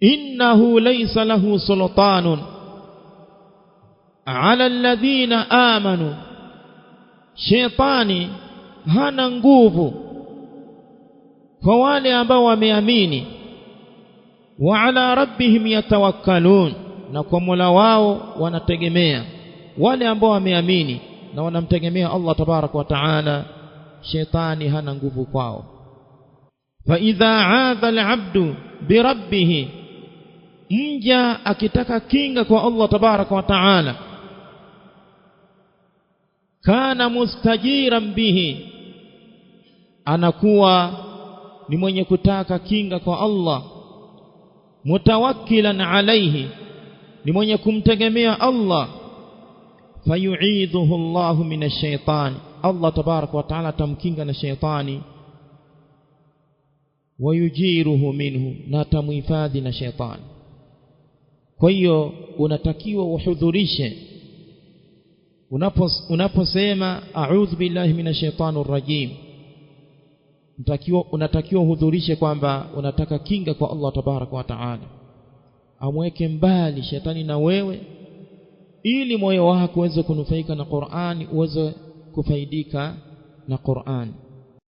Innahu laysa lahu sultanun ala alladhina amanu, shetani hana nguvu kwa wale ambao wameamini. Wa ala rabbihim yatawakkalun, na kwa Mola wao wanategemea. Wale ambao wameamini na wanamtegemea Allah tabaraka wa taala, shetani hana nguvu kwao. Fa idha aadha al-abdu bi rabbih, mja akitaka kinga kwa Allah tabaraka wa taala, kana mustajiran bihi, anakuwa ni mwenye kutaka kinga kwa Allah. Mutawakkilan alayhi, ni mwenye kumtegemea Allah. Fayu'idhuhu Allahu minash shaitani, Allah tabaraka wa taala atamkinga na shaitani. Wayujiruhu minhu, na atamuhifadhi na shaitani. Kwa hiyo unatakiwa uhudhurishe unaposema a'udhu billahi minash shaitani rajim, unatakiwa uhudhurishe kwamba unataka kinga kwa Allah tabaraka wa taala, amweke mbali shetani na wewe, ili moyo wako uweze kunufaika na Qur'ani, uweze kufaidika na Qur'ani.